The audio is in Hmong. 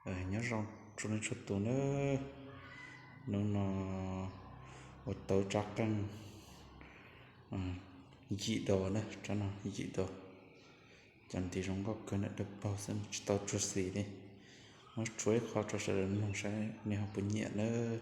Nyob zoo txhua leej txhua tus nawb. Hnub no ua tau tsab qeej yim dos na, tsab no yim dos. Cov ntiv zoo nkauj kawg na, dawb paug xwb tsis tau tsuag xim li. Muab tshuab ib qho rau sawv daws mloog saib nej ho puas nyiam nawb.